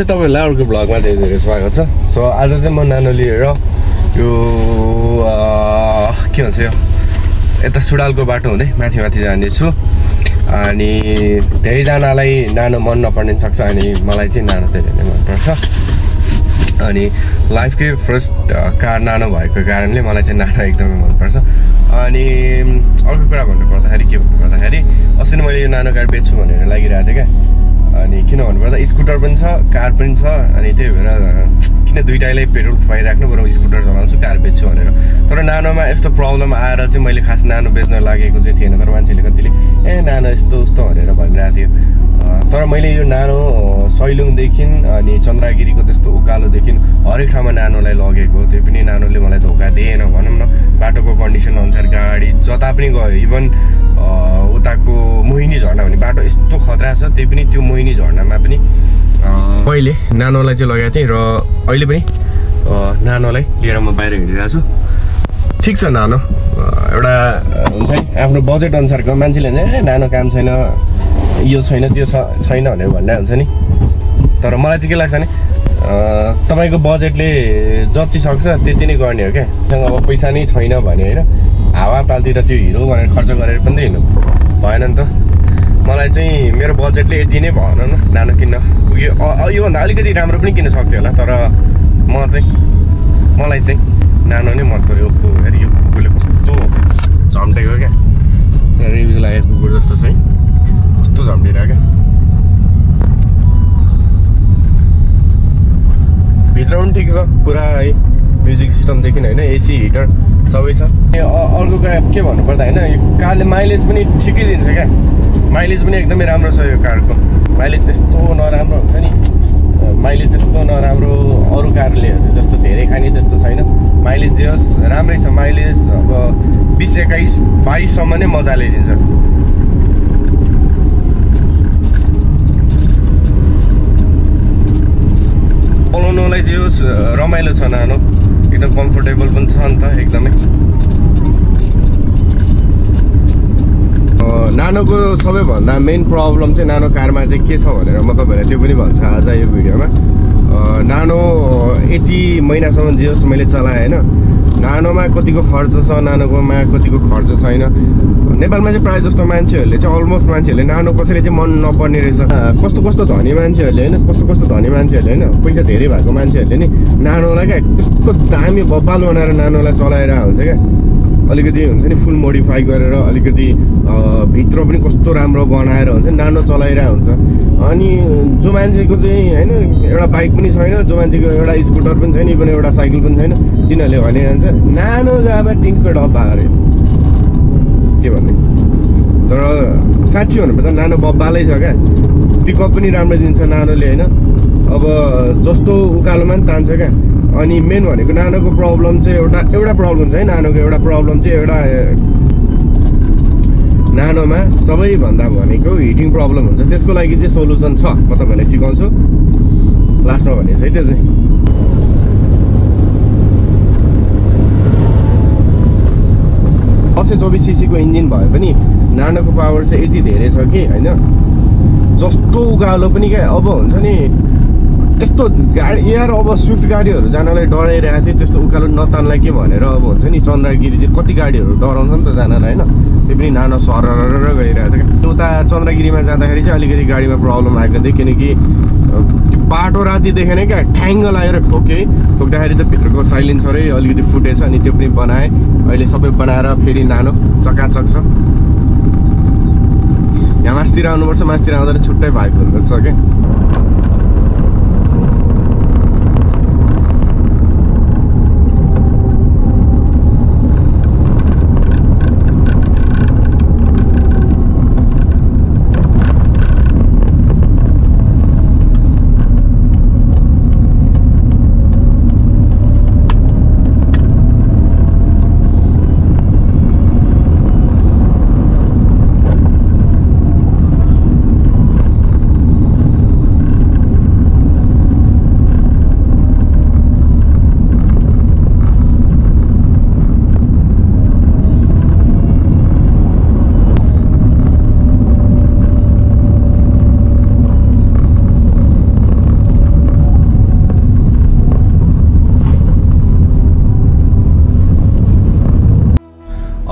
नमस्ते तपाईहरुलाई अर्को ब्लगमा धेरै स्वागत छ। सो आज चाहिँ म नानो लिएर यो के भन्छ यो यता सुडालको बाटो हुँदै माथि जाने छु। अनि धेरै जनालाई नानो मन नपर्ने सक्छ, अनि मलाई चाहिँ नानो धेरै नै मन पर्छ। अनि लाइफकै फर्स्ट कार नानो भएको कारणले मलाई चाहिँ नानो एकदमै मन पर्छ। अनि अर्को कुरा भन्नु पर्दाखेरि के भन्नु पर्दाखेरि अस्ति नै मैले यो नानो कार बेच्छु भनेर लागिरहेको थिएँ क्या। अनि किन भन्नुपर्दा स्कुटर पनि छ, कार पनि छ। अनि त्यही भएर किन दुईटैलाई पेट्रोल खुवाइराख्नु, बरु स्कुटर चलाउँछु, कार बेच्छु भनेर। तर नानोमा यस्तो प्रब्लम आएर चाहिँ मैले खास नानो बेच्न लागेको चाहिँ थिएन। तर मान्छेले कतिले नानो यस्तो उस्तो भनेर भनिरहेको थियो। तर मैले यो नानो सैलुङदेखि अनि चन्द्रगिरीको त्यस्तो उकालोदेखि हरेक ठाउँमा नानोलाई लगेको। त्यो पनि नानोले मलाई धोका दिएन भनौँ न। बाटोको कन्डिसन अनुसार गाडी जता पनि गयो, इभन उताको मोहिनी झर्ना भन्ने बाटो यस्तो खतरा छ, त्यही पनि त्यो मोहिनी झर्नामा पनि मैले नानोलाई चाहिँ लगाएको थिएँ। र अहिले पनि नानोलाई लिएर म बाहिर हिँडिरहेको छु। ठिक छ, नानो एउटा हुन्छ नि आफ्नो बजेट अनुसारको। मान्छेले भन्छ नानो काम छैन, यो छैन त्यो छैन भनेर भन्ने हुन्छ नि। तर मलाई चाहिँ के लाग्छ भने तपाईँको बजेटले जति सक्छ त्यति नै गर्ने हो क्या। अब पैसा नै छैन भने होइन, हावातालतिर त्यो हिरो भनेर खर्च गरेर पनि त हिँड्नु भएन नि त। मलाई चाहिँ मेरो बजेटले यति नै भएन न, नानो किन्न पुग्यो। योभन्दा अलिकति राम्रो पनि किन्न सक्थ्यो होला, तर मलाई चाहिँ नानो नै मन पऱ्यो। हेर यो कुकुरले कस्तो झम्टेको क्या, रिभ्यू लागेको कुकुर जस्तो छ है, कस्तो झम्टिरहेको क्या। भित्र पनि ठिक छ पुरा है, म्युजिक सिस्टमदेखि होइन, एसी हिटर सबै छ। अर्को कुरा के भन्नुपर्दा होइन, यो कारले माइलेज पनि ठिकै दिन्छ क्या। माइलेज पनि एकदमै राम्रो छ यो कारको। माइलेज त्यस्तो नराम्रो हुन्छ नि, माइलेज त्यस्तो नराम्रो अरू कारले जस्तो धेरै खाने त्यस्तो छैन। माइलेज जे होस् राम्रै छ। माइलेज अब 20, 21, 22सम्म नै मजाले दिन्छ। चलाउनुलाई जे होस् रमाइलो छ नानो, एकदम कम्फोर्टेबल पनि छ नि त एकदमै। नानोको सबैभन्दा मेन प्रब्लम चाहिँ नानो कारमा चाहिँ के छ भनेर म तपाईँलाई त्यो पनि भन्छु आज यो भिडियोमा। नानो यति महिनासम्म जे होस् मैले चलाएँ होइन, नानोमा कतिको खर्च छ, नानोकोमा कतिको खर्च छैन। नेपालमा चाहिँ प्रायः जस्तो मान्छेहरूले चाहिँ अलमोस्ट मान्छेहरूले नानो कसैले चाहिँ मन नपर्ने रहेछ। कस्तो धनी मान्छेहरूले होइन, कस्तो धनी मान्छेहरूले होइन, पैसा धेरै भएको मान्छेहरूले नि नानोलाई क्या यस्तो दामी बब्बाल बनाएर नानोलाई चलाएर हुन्छ क्या। अलिकति हुन्छ नि फुल मोडिफाई गरेर अलिकति भित्र पनि कस्तो राम्रो बनाएर हुन्छ नानो चलाइरहेको हुन्छ। अनि जो मान्छेको चाहिँ होइन एउटा बाइक पनि छैन, जो मान्छेको एउटा स्कुटर पनि छैन, इभन एउटा साइकल पनि छैन, तिनीहरूले भने जान्छ नानो जाँदा टिङ्को डब्बा अरे के भन्ने। तर साँच्ची भन्नुपर्दा नानो बब्बालै छ क्या। पिकअप पनि राम्रो दिन्छ नानोले होइन, अब जस्तो उकालोमा पनि तान्छ क्या। अनि मेन भनेको नानोको प्रब्लम चाहिँ एउटा प्रब्लम छ है। नानोको एउटा प्रब्लम चाहिँ एउटा नानोमा सबैभन्दा भनेको हिटिङ प्रब्लम हुन्छ। त्यसको लागि चाहिँ सोलुसन छ, म तपाईँलाई सिकाउँछु लास्टमा भनेको छ है। त्यो चाहिँ 124 सीसीको इन्जिन भए पनि नानोको पावर चाहिँ यति धेरै छ कि होइन, जस्तो उकालो पनि क्या। अब हुन्छ नि त्यस्तो गाडी यार, अब स्विफ्ट गाडीहरू जानलाई डराइरहेको थियो त्यस्तो उकालो नतान्ला के भनेर। अब हुन्छ नि चन्द्रगिरी चाहिँ कति गाडीहरू डराउँछ नि त जानलाई होइन, त्यो पनि नानो सरर गइरहेको थियो क्या। उता चन्द्रगिरीमा जाँदाखेरि चाहिँ अलिकति गाडीमा प्रब्लम आएको थियो, किनकि बाटो रातिदेखि नै क्या ठ्याङ्ग लागेर ठोक्दाखेरि त भित्रको साइलेन्सरै अलिकति फुटेछ। अनि त्यो पनि बनाएँ, अहिले सबै बनाएर फेरि नानो चकाचक छ। यहाँ मासतिर आउनुपर्छ, मासतिर आउँदा छुट्टै भाइब हुँदछ क्या।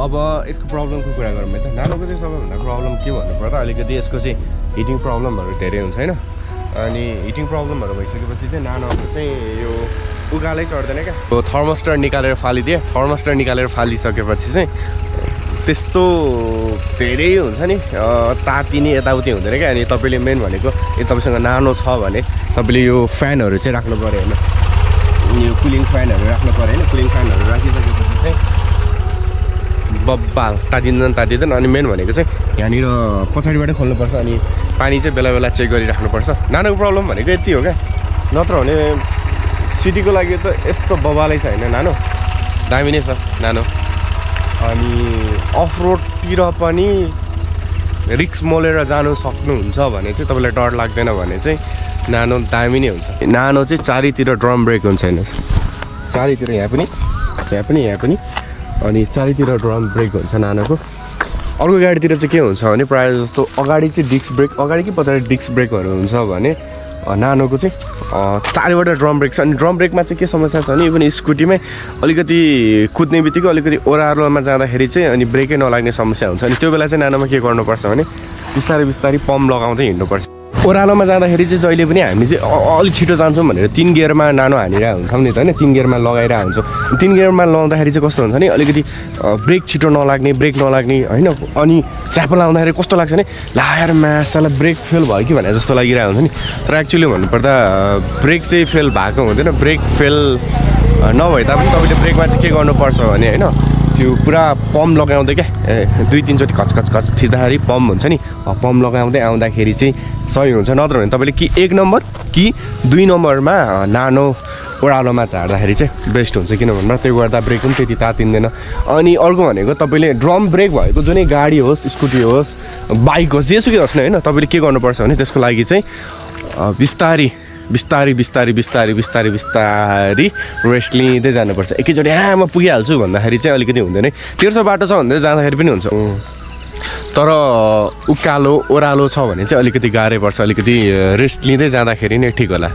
अब यसको प्रब्लमको कुरा गरौँ है त नानोको चाहिँ सबैभन्दा प्रब्लम के भन्नुपर्दा अलिकति यसको चाहिँ हिटिङ प्रब्लमहरू धेरै हुन्छ होइन अनि हिटिङ प्रब्लमहरू भइसकेपछि चाहिँ नानोहरू चाहिँ यो उकालै चढ्दैन क्या थर्मोस्टर निकालेर फालिदिए थर्मोस्टर निकालेर फालिसकेपछि चाहिँ त्यस्तो धेरै हुन्छ नि तातिने यताउति हुँदैन क्या अनि तपाईँले मेन भनेको तपाईँसँग नानो छ भने तपाईँले यो फ्यानहरू चाहिँ राख्नु पऱ्यो होइन यो कुलिङ फ्यानहरू राख्नु पऱ्यो होइन कुलिङ फ्यानहरू राखिसकेपछि चाहिँ बब्बाल तातिँदैन अनि मेन भनेको चाहिँ यहाँनिर पछाडिबाटै खोल्नुपर्छ अनि पानी चाहिँ बेला बेला चेक गरिराख्नुपर्छ नानोको प्रब्लम भनेको यति हो क्या नत्र भने सिटीको लागि त यस्तो बबालै छ होइन नानो दामी नै छ नानो अनि अफ रोडतिर पनि रिक्स मोलेर जानु सक्नुहुन्छ भने चाहिँ तपाईँलाई डर लाग्दैन भने चाहिँ नानो दामी नै हुन्छ नानो चाहिँ चारैतिर ड्रम ब्रेक हुन्छ हेर्नुहोस् चारैतिर यहाँ पनि अनि चारैतिर ड्रम ब्रेक हुन्छ नानोको अर्को गाडीतिर चाहिँ के हुन्छ भने प्रायः जस्तो अगाडि चाहिँ डिस्क ब्रेक अगाडि कि पछाडि डिस्क ब्रेकहरू हुन्छ भने नानोको चाहिँ चारैवटा ड्रम ब्रेक छ अनि ड्रम ब्रेकमा चाहिँ के समस्या छ भने इभन स्कुटीमै अलिकति कुद्ने बित्तिकै अलिकति ओह्रालोमा जाँदाखेरि चाहिँ अनि ब्रेकै नलाग्ने समस्या हुन्छ अनि त्यो बेला चाहिँ नानोमा के गर्नुपर्छ भने बिस्तारै पम्प लगाउँदै हिँड्नुपर्छ ओह्रालोमा जाँदाखेरि चाहिँ जहिले पनि हामी चाहिँ अलिक छिटो जान्छौँ भनेर 3 गियरमा नानो हानिरहेको हुन्छौँ नि त होइन 3 गियरमा लगाइरहेको हुन्छौँ 3 गियरमा लगाउँदाखेरि चाहिँ कस्तो हुन्छ नि अलिकति ब्रेक छिटो नलाग्ने ब्रेक नलाग्ने होइन अनि च्याप लाउँदाखेरि कस्तो लाग्छ भने लाएर मासालाई ब्रेक फेल भयो कि भने जस्तो लागिरहेको हुन्छ नि तर एक्चुअली भन्नुपर्दा ब्रेक चाहिँ फेल भएको हुँदैन ब्रेक फेल नभए तापनि तपाईँले ब्रेकमा चाहिँ के गर्नुपर्छ भने होइन त्यो पुरा पम्प लगाउँदै क्या 2-3 चोटि खच थिच्दाखेरि पम्प हुन्छ नि पम्प लगाउँदै आउँदाखेरि चाहिँ सही हुन्छ नत्र भने तपाईँले कि 1 नम्बर कि 2 नम्बरमा नानो ओह्रालोमा झार्दाखेरि चाहिँ बेस्ट हुन्छ किन भन्दा त्यो गर्दा ब्रेक पनि त्यति तातिँदैन अनि अर्को भनेको तपाईँले ड्रम ब्रेक भएको जुनै गाडी होस् स्कुटी होस् बाइक होस् जेसुकै होस् न होइन तपाईँले के गर्नुपर्छ भने त्यसको लागि चाहिँ बिस्तारै रेस्ट लिँदै जानुपर्छ एकैचोटि म पुगिहाल्छु भन्दाखेरि चाहिँ अलिकति हुँदैन तेर्सो बाटो छ भन्दै जाँदाखेरि पनि हुन्छ तर उकालो ओह्रालो छ भने चाहिँ अलिकति गाह्रै पर्छ अलिकति रेस्ट लिँदै जाँदाखेरि नै ठिक होला